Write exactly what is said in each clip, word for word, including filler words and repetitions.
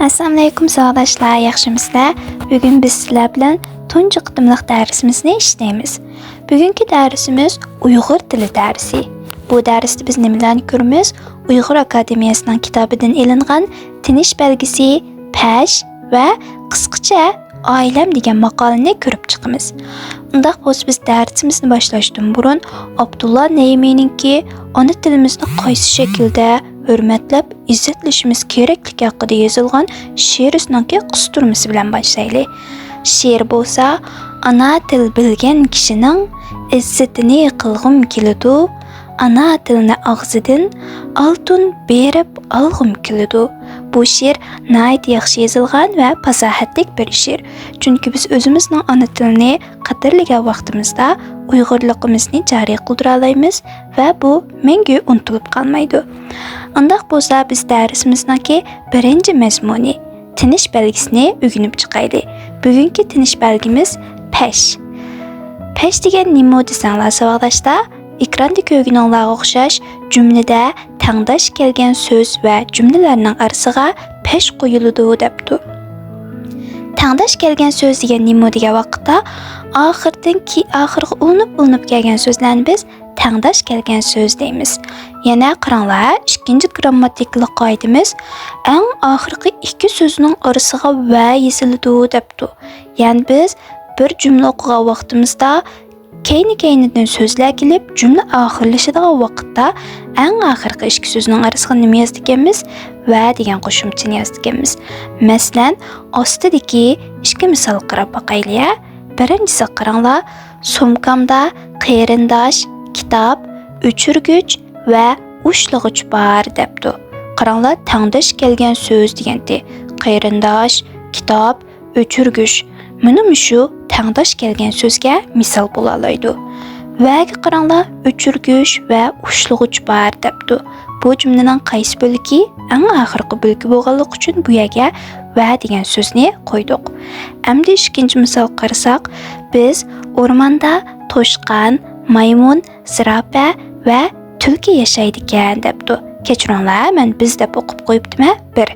ئەسسالامۇئەلەيكۇم ساۋاقداشلار، ياخشىمۇسىلەر؟ بۈگۈن بىز سىلەر بىلەن تۇنجى قېتىملىق دەرسىمىزنى ئىشلەيمىز. بۈگۈنكى دەرسىمىز ئۇيغۇر تىلى دەرسى. بۇ دەرستە بىز نېمىلەرنى كۆرىمىز؟ ئۇيغۇر ئاكادېمىيەسىنىڭ كىتابىدىن ئېلىنغان تىنىش بەلگىسى، پەش ۋە قىسقىچە ئائىلەم دېگەن ماقالىنى كۆرۈپ چىقىمىز. ئۇنداق بولسا بىز دەرسىمىزنى باشلاشتىن بۇرۇن ئابدۇللا نەيىمىنىڭكى ئانا تىلىمىزنى قايسى شەكىلدە ھۆرمەتلەپ، ئىززەتلىشىمىز كېرەكلىكى ھەققىدە يېزىلغان شېئىرىنىڭكى قىستۇرمىسى بىلەن باشلايلى. شېئىر بولسا، ئانا تىل بىلگەن كىشىنىڭ ئىززىتىنى قىلغۇم كېلىدۇ، ئانا تىلنى ئاغزىدىن ئالتۇن بېرىپ ئالغۇم كېلىدۇ. بۇ شېئىر ناھايىتى ياخشى يېزىلغان ۋە پاساھەتلىك بىر شېئىر. چۈنكى بىز ئۆزىمىزنىڭ ئانا تىلىنى قەدىرلىگەن ۋاقتىمىزدا ئۇيغۇرلۇقىمىزنى جارى قىلدۇرالايمىز ۋە بۇ مەڭگۈ ئۇنتۇلۇپ قالمايدۇ. ئۇنداق بولسا بىز دەرسىمىزنىڭكى بىرىنچى مەزمۇنى، تىنىش بەلگىسىنى ئۆگىنىپ چىقايلى. بۈگۈنكى تىنىش بەلگىمىز پەش. پەش دېگەن نېمە دېسەڭلار ساۋاقداشلار، ئېكراندا كۆرگىنىڭلارغا ئوخشاش جۈملىدە تەڭداش كەلگەن سۆز ۋە جۈملىلەرنىڭ ئارىسىغا پەش قويۇلىدۇ دەپتۇ. تەڭداش كەلگەن سۆز دېگەن نېمە دېگەن ۋاقىتتا، ئاخىردىن كى-، ئاخىرغا ئۇلىنىپ-ئۇلىنىپ كەلگەن سۆزلەرنى بىز تەڭداش كەلگەن سۆز دەيمىز. يەنە قاراڭلار، ئىككىنچى گىرامماتىكىلىق قائىدىمىز، ئەڭ ئاخىرقى ئىككى سۆزنىڭ ئارىسىغا ۋە يېزىلىدۇ دەپتۇ. يەنى بىز بىر جۈملە ئوقۇغان ۋاقتىمىزدا كەينى-كەينىدىن سۆزلەر كېلىپ، جۈملە ئاخىرلىشىدىغان ۋاقىتتا ئەڭ ئاخىرقى ئىككى سۆزنىڭ ئارىسىغا نېمە يازىدىكەنمىز؟ ۋە دېگەن قوشۇمچىنى يازىدىكەنمىز. مەسىلەن، ئاستىدىكى ئىككى مىسالغا قاراپ باقايلى، ھە؟ بىرىنچىسىگە قاراڭلار، سومكامدا قېرىنداش، كىتاب، ئۆچۈرگۈچ ۋە ئۇشلىغۇچ بار دەپتۇ. قاراڭلار، تەڭداش كەلگەن سۆز دېگەنتى. قېرىنداش، كىتاب، ئۆچۈرگۈچ. مانا مۇشۇ تەڭداش كەلگەن سۆزگە مىسال بولالايدۇ. ۋەگە قاراڭلار، ئۆچۈرگۈچ ۋە ئۇشلىغۇچ بار دەپتۇ. بۇ جۈملىنىڭ قايسى بۆلىكى؟ ئەڭ ئاخىرقى بۆلىكى بولغانلىقى ئۈچۈن بۇ يەرگە ۋە دېگەن سۆزنى قويدۇق. ئەمدى ئىككىنچى مىسالغا قارىساق، بىز ئورماندا توشقان، مايمۇن، زىراپە ۋە تۈلكە ياشايدىكەن دەپتۇ. كەچۈرۈڭلار، مەن بىز دەپ ئوقۇپ قويۇپتىمەن. بىر.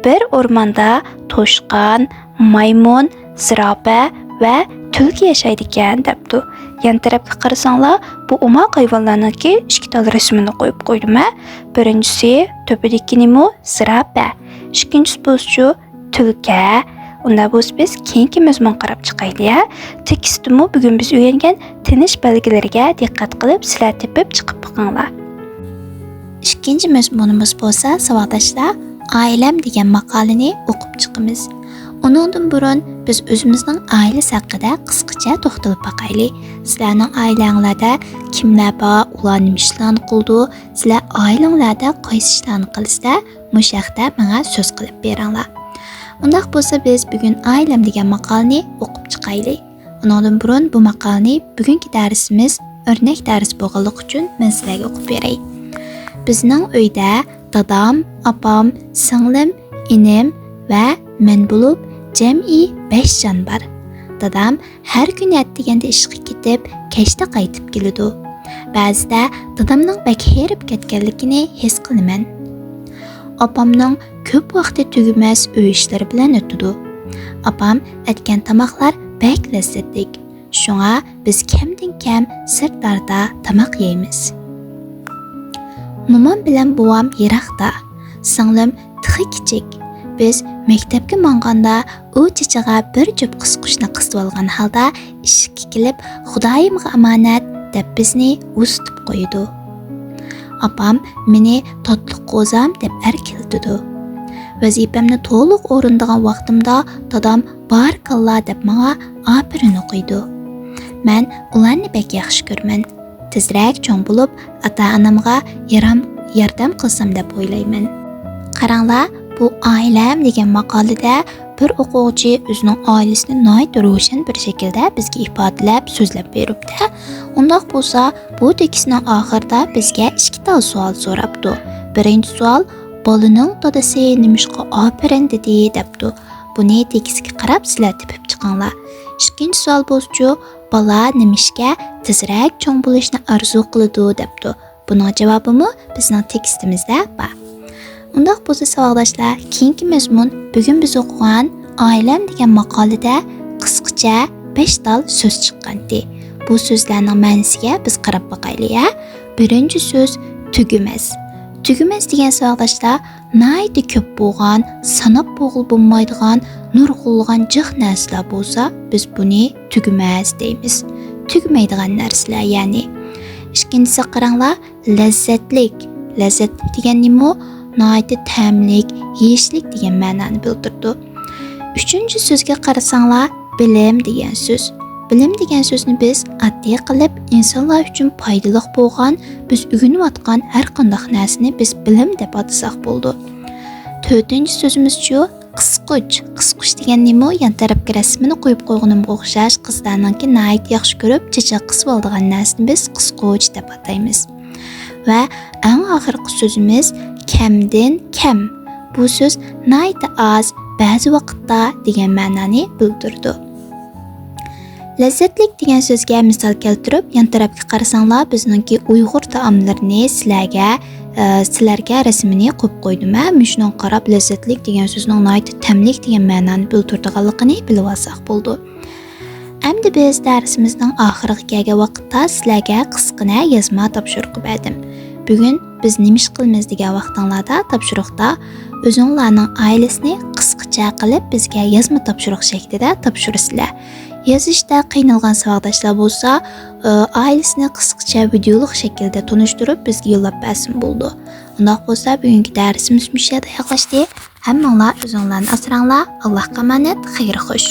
بىر ئورماندا توشقان، مايمۇن، زىراپە ۋە تۈلكە ياشايدىكەن دەپتۇ. يان تەرەپكە قارىساڭلار، بۇ ئوماق ھايۋانلارنىڭكى ئىككى تال رەسىمىنى قويۇپ قويدۇم ھە. بىرىنچىسى تۆپىدىكى نېمە؟ زىراپە. ئىككىنچىسى بولسىچۇ؟ تۈلكە. ئۇنداق بولسا بىز كېيىنكى مەزمۇنغا قاراپ چىقايلى ھە. تېكىستتىمۇ بۈگۈن بىز ئۆگەنگەن تىنىش بەلگىلىرىگە دىققەت قىلىپ سىلەر تېپىپ چىقىپ بېقىڭلار. ئىككىنچى مەزمۇنىمىز بولسا ساۋاقداشلار، ئائىلەم دېگەن ماقالىنى ئوقۇپ چىقىمىز. ئۇنىڭدىن بۇرۇن بىز ئۆزىمىزنىڭ ئائىلىسى ھەققىدە قىسقىچە توختىلىپ باقايلى. سىلەرنىڭ ئائىلەڭلەردە كىملەر بار، ئۇلار نېمە ئىشلارنى قىلىدۇ؟ سىلەر ئائىلەڭلەردە قايسى ئىشلارنى قىلىسىلەر؟ مۇشۇ ھەقتە ماڭا سۆز قىلىپ بېرىڭلار. ئۇنداق بولسا بىز بۈگۈن ئائىلەم دېگەن ماقالىنى ئوقۇپ چىقايلى. ئۇنىڭدىن بۇرۇن بۇ ماقالىنى بۈگۈنكى دەرسىمىز ئۆرنەك دەرس بولغانلىقى ئۈچۈن مەن سىلەرگە ئوقۇپ بېرەي. بىزنىڭ ئۆيدە دادام، ئاپام، سىڭلىم، ئىنىم ۋە مەن بولۇپ جەمئىي بەش جان بار. دادام ھەر كۈنى ئەتىگەندە ئىشقا كېتىپ، كەچتە قايتىپ كېلىدۇ. بەزىدە دادامنىڭ بەك ھېرىپ كەتكەنلىكىنى ھېس قىلىمەن. ئاپامنىڭ كۆپ ۋاقتى تۈگىمەس ئۆي ئىشلىرى بىلەن ئۆتىدۇ. ئاپام ئەتكەن تاماقلار بەك لەززەتلىك. شۇڭا بىز كەمدىن كەم سىرتلاردا تاماق يەيمىز. مومام بىلەن بوۋام يىراقتا. سىڭلىم تېخى كىچىك. بىز مەكتەپكە ماڭغاندا ئۇ چېچىغا بىر جۈپ قىسقۇچنى قىستىۋالغان ھالدا ئىشىككە كېلىپ، «خۇدايىمغا ئامانەت» دەپ بىزنى ئۇزىتىپ قويىدۇ. ئاپام مېنى تاتلىق قوزام دەپ ئەركىلىتىدۇ. ۋەزىپەمنى تولۇق ئورۇندىغان ۋاقتىمدا دادام بارىكاللا دەپ ماڭا ئاپىرىن ئوقۇيدۇ. مەن ئۇلارنى بەك ياخشى كۆرىمەن. تېزرەك چوڭ بولۇپ، ئاتا-ئانامغا يارام-، ياردەم قىلسام دەپ ئويلايمەن. قاراڭلار، بۇ ئائىلەم دېگەن ماقالىدە بىر ئوقۇغۇچى ئۆزىنىڭ ئائىلىسىنى ناھايىتى روشەن بىر شەكىلدە بىزگە ئىپادىلەپ سۆزلەپ بېرىپتۇ. ئۇنداق بولسا، بۇ تېكىستنىڭ ئاخىرىدا بىزگە ئىككى تال سوئال سوراپتۇ. بىرىنچى سوئال، «بالىنىڭ دادىسى نېمىشقا ئاپىرىن دېدى؟» دەپتۇ. بۇنى تېكىستكە قاراپ سىلەر تېپىپ چىقىڭلار. ئىككىنچى سوئال بولسىچۇ، «بالا نېمىشقا تېزرەك چوڭ بولۇشنى ئارزۇ قىلىدۇ؟» دەپتۇ. بۇنىڭ جاۋابىمۇ بىزنىڭ تېكىستىمىزدە بار. ئۇنداق بولسا ساۋاقداشلار، كېيىنكى مەزمۇن بۈگۈن بىز ئوقۇغان ئائىلەم دېگەن ماقالىدە قىسقىچە بەش تال سۆز چىققانتى. بۇ سۆزلەرنىڭ مەنىسىگە بىز قاراپ باقايلى، ھە؟ بىرىنچى سۆز تۈگىمەس. تۈگىمەس دېگەن ساۋاقداشلار ناھايىتى كۆپ بولغان، ساناپ بولغىلى بولمايدىغان نۇرغۇنلىغان جىق نەرسىلەر بولسا، بىز بۇنى تۈگىمەس دەيمىز. تۈگىمەيدىغان نەرسىلەر، يەنى. ئىككىنچىسى قاراڭلار، لەززەتلىك. لەززەتلىك دېگەن نېمە؟ ناھايىتى تەملىك، يېيىشلىك دېگەن مەنانى بىلدۈرىدۇ. ئۈچىنچى سۆزگە قارىساڭلار، بىلىم دېگەن سۆز. بىلىم دېگەن سۆزنى بىز ئاددىي قىلىپ، ئىنسانلار ئۈچۈن پايدىلىق بولغان، بىز ئۆگىنىۋاتقان ھەر قانداق نەرسىنى بىز بىلىم دەپ ئاتىساق بولىدۇ. تۆتىنچى سۆزىمىزچۇ، قىسقۇچ. قىسقۇچ دېگەن نېمە؟ يان تەرەپكە رەسىمىنى قويۇپ قويغىنىمغا ئوخشاش، قىزلارنىڭكى ناھايىتى ياخشى كۆرۈپ چېچەك قىسىۋالىدىغان نەرسىنى بىز قىسقۇچ دەپ ئاتايمىز. ۋە ئەڭ ئاخىرقى سۆزىمىز كەمدىن كەم. بۇ سۆز ناھايىتى ئاز، بەزى ۋاقىتتا دېگەن مەنانى بىلدۈرىدۇ. لەززەتلىك دېگەن سۆزگە مىسال كەلتۈرۈپ، يان تەرەپكە قارىساڭلار، بىزنىڭكى ئۇيغۇر تائاملىرىنى سىلەرگە، ئە، سىلەرگە رەسىمىنى قويۇپ قويدۇم. ھە، مۇشۇنىڭغا قاراپ، لەززەتلىك دېگەن سۆزنىڭ ناھايىتى تەملىك دېگەن مەنانى بىلدۈرىدىغانلىقىنى بىلىۋالساق بولىدۇ. ئەمدى بىز دەرسىمىزنىڭ ئاخىرىغا كەلگەن ۋاقىتتا سىلەرگە قىسقىنە يازما تاپشۇرۇق بەردىم. بۈگۈن بىز نېمە ئىش قىلىمىز دېگەن ۋاقتىڭلاردا تاپشۇرۇقتا ئۆزۈڭلارنىڭ ئائىلىسىنى قىسقىچە قىلىپ بىزگە يازما تاپشۇرۇق شەكلىدە تاپشۇرىسىلەر. يېزىشتا قىينالغان ساۋاقداشلار بولسا، ئائىلىسىنى قىسقىچە ۋىدېئولۇق شەكىلدە تونۇشتۇرۇپ بىزگە يوللاپ بەرسىمۇ بولىدۇ. ئۇنداق بولسا بۈگۈنكى دەرسىمىز مۇشۇ يەردە ئاخىرلاشتى. ھەممىڭلار ئۆزۈڭلارنى ئاسراڭلار. ئاللاھقا ئامانەت، خەير خوش.